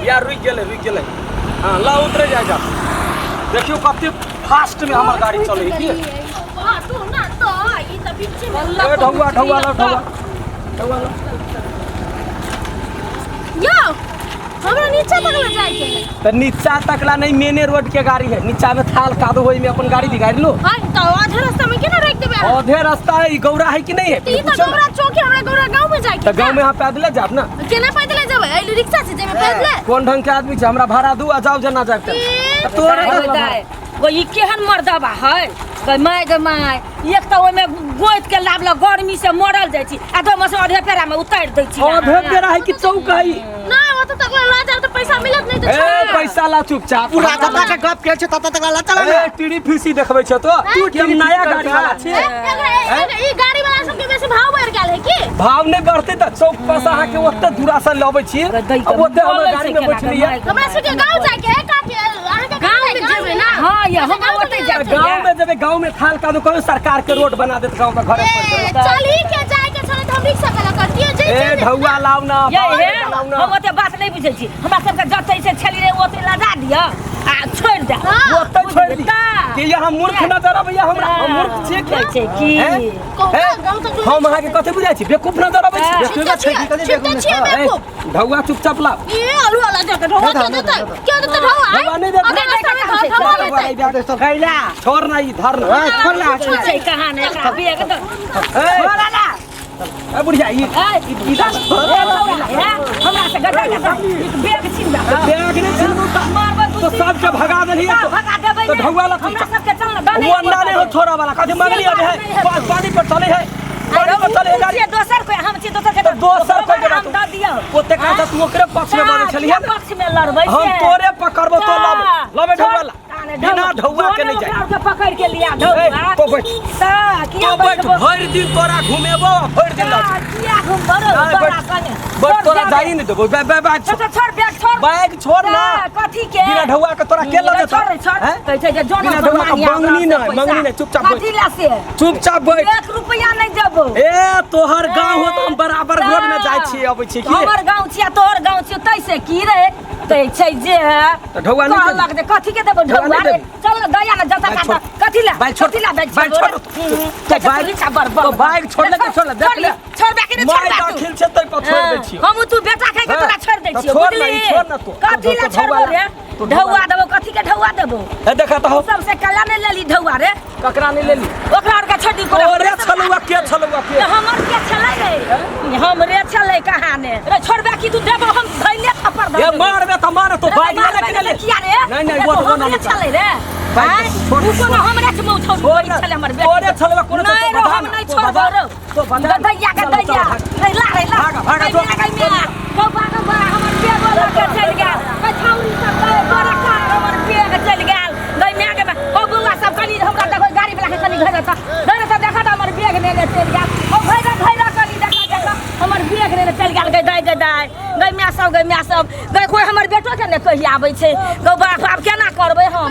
या रुकि गेलै, रुकि गेलै। हँ, ला उतरे जाय जा। देखियौ कते फास्ट में हमर गाड़ी चलै है की। हटू ना तो ई तऽ बीचे में। ए ढौआ, ढौआ ला, ढौआ, ढौआ ला। यौ, हमरा नीचा तक ले जाए के है। तऽ नीचा तकला नहीं, मेने रोड के गाड़ी है। नीचा में थाल कादो होई में अपन गाड़ी बिगाड़ लो। हाय, तो आधे रास्ता में केना रोक देबै अहाँ? आधे रास्ता है, ई गौरा है कि नहीं है? ई तऽ पूछो ना। गौरा चौक है, हमरा गौरा गांव में जाए के। तऽ गांव में अहाँ पैदले जाब ना? केना पैदले जेबै? एहि रिक्शा से जेबै पैदले? कोन ढंग के आदमी छै? हमरा भाड़ा दू आ जाउ जेना जाब। ए, तोरे दाय, तऽ दाय, गो ई केहन मर्दबा है गै my, गै my. एक तऽ ओहिमे गोति के लाबलक, गर्मी से मरल जाइ छी आ दोमे से अधे पेड़ा में उतारि दै छी। आधे पेड़ा है कि चौक है? ना, ओतऽ तक ला जाब तऽ पैसा मिलत नहीं तऽ ए छोड़। पैसा ला चुपचाप। पूरा जता के गप के छै तता तक ला चला ए ना। टीडी फीसी देखबै छ तो तू कि हम नया गाड़ी वाला छी। ए, ई गाड़ी वाला सबके बेसी भाव बढ़ गेल है की? भाव नहीं बढ़ते तऽ चौक पर से अहाँके ओते दूरा से लबै छी। दै के आ ओते हमर बोलै गाड़ी छै में केना बैठलियै। के my. हमरा सबके गांव जाए के है काकी, अहाँके गांव में जेबै ना? हाँ, ये हम ओतै जाए के। गांव में जेबै, गांव में थाल कादो कहियो सरकार के रोड बना देत, गांव में घरे पर ए, चलही के जाए के छलै तऽ हम रिक्शा वाला करतियै जे ए ढौआ लाउ ना, ये बाबा हे लाउ ना। हम ओते बात नहीं बुझै छी। हमरा सबके जतै से छली रे ओते लगा दिअ आ छोड़ि दे। हाँ। ओते छोड़ि दी ता। कि यहाँ मूर्ख नजर अबैया हमरा? हम मूर्ख छियै की? कहै छै की? हैं? कहू हैं? ना, गाँव तक हम अहाँके कथी बुझाइ छी? बेवकूफ नजर अबै छी? हाँ। बेवकूफ छै की? कथी छियै, बेवकूफ छियै छै? ए, बेवकूफ। ढौआ चुपचाप लाउ। ए, आलू वाला देतै, ढौआ के देतै? के देतै ढौआ? ढौआ नहि देतै। आधे रास्ता में ढौआ लेतै। कैला छोड़ ना, ई धर ना। ए, छोड़ ना। छै कहाँ ने एकरा बेग दऽ। ए, छोड़ ना। ए बुढ़िया, ई ए, ई धर। ए, छौड़ा, हे, हमरा से गदा गदा ई बेग छीन दे। बैग नहि छिनबू तऽ मारबै तो सबके भगा देलही। ता, भगा देबै तो ने। ढौआ ला हमरा सबके चल ना, दने वो अंडा नहीं हो छोड़ा वाला कथी मंगली से अबे है। बात नहीं है। पानी पर चले है, पानी पर चले है गाड़ी। छियै दोसर कोई, हम छियै दोसर के। तो दोसर कोई के हम बात। दऽ दियौ। ओते का तू ओकरे पक्ष में बने छलियै ता, पक्ष में लड़बै हम से? तोरे पकड़बो तो ता, लब लबे ढौआ ला। ता ने बिना ढौआ के नहीं जोने जाए। ओकरा आरके पकड़ के लिया ढौआ। ए, तो बैठ। ता, किया तो बैठ, बैठबो? भरि दिन तोरा घुमेबो, भरि दिन ता, लऽ किया घुमबो रे? नहीं, तोरा बैठ। संगे। बैठ, छोड़ तोरा जाबे। जाई नहीं देबो। बै बै बैग छोड़, छोड़। छोड़, बैग छोड़। बैग छोड़ ना। ता, कथी के? बिना ढौआ के तोरा के लऽ जेतौ? छोड़ रे, छोड़। हैं? कहै छै जे जोन बिना अपन ढौआ के मांगिया मंगनी ओकरा से नहि, पैसा। मंगनी नहि, चुपचाप बैठ। कथी ला से? चुपचाप बैठ। एक रुपया नहीं देबो। ए तोहर गांव हो तऽ हम बराबर रोड में जाइ छी अबै छी की? हमर गाँव छी आ तोहर गाँव छी तैसे की रे? तै छै जे तऽ ढौआ नहि कहलक जे कथी के देबो ढौआ ढौआ नहि रे? देबही। चल ने दया ने जता बैग काटा छोड़। कथी ला? बैग छोड़। कथी ला बैग बैग छोड़ छोड़। तो तो बैग रिक्शा बर तो बैग छोड़ ले, छोड़ ले, देख ले। छोड़ बैग के छोड़ माय तू। दाखिल छै तै पर छोड़ दै छियौ। हम तू बेटा खाइ के हाँ। तोरा छोड़ दै तऽ छियौ, छोड़ ना, बुझली? ई छोड़ ना तू। कथी ला तो छोड़बो ढौआ रे? तो ढौआ ढौआ देबो? कथी के ढौआ देबो? ए देखा तऽ हो। सबसे कला नहीं लेली ढौआ रे। ककरा नहीं लेली? ओकरा आर के छोड़ दी। तोरे छलुआ के छलुआ के? तऽ हमर के छलै रे? हमरे छलै कहाँ ने रे? छोड़बे की तू देबो? हम धैले थप्पड़ धऽ ए देबो। मारबे तऽ मार तो रे, बैग मारबै ले के ने ले। किया रे? नहीं नहीं रे, वो तो वो हमरे नहीं छलै रे। बैग आँय? छोड़, उ कोनो हमरे से मुँह छोड़ छोड़ ना। छलै हमर बेटी। तोरे छलुआ कोनो नहीं तो रो, बता हम ना, नहीं तो छोड़बो बता, रो। तो बता। दैया के चलो, चलो, दैया। भाग। रे ला रे ला। भागा, भागा, गै चल। मिया, गै मिया। गौ बा, गौ बा, हमर बेगो लऽ के चलि गेल। गै छौरी सब गै, बड़ा कार हमर बेग चलि गेल। गै माय गे माय। ओ बौआ सब कनी हमरा देखो, गाड़ी वाला के कनी धरि तऽ, धरि तऽ देखऽ तऽ हमर बेग नेने चलि गेल। ओ भरि धरि कनी देखऽ, देखऽ हमर बेग नेने चलि गेल। गै दाइ, गै दाइ, गै माय सब, गै माय सब, गै कोइ हमर बेटो के ने कहि आबै छै। गौ बाप, आब केना करबै हम?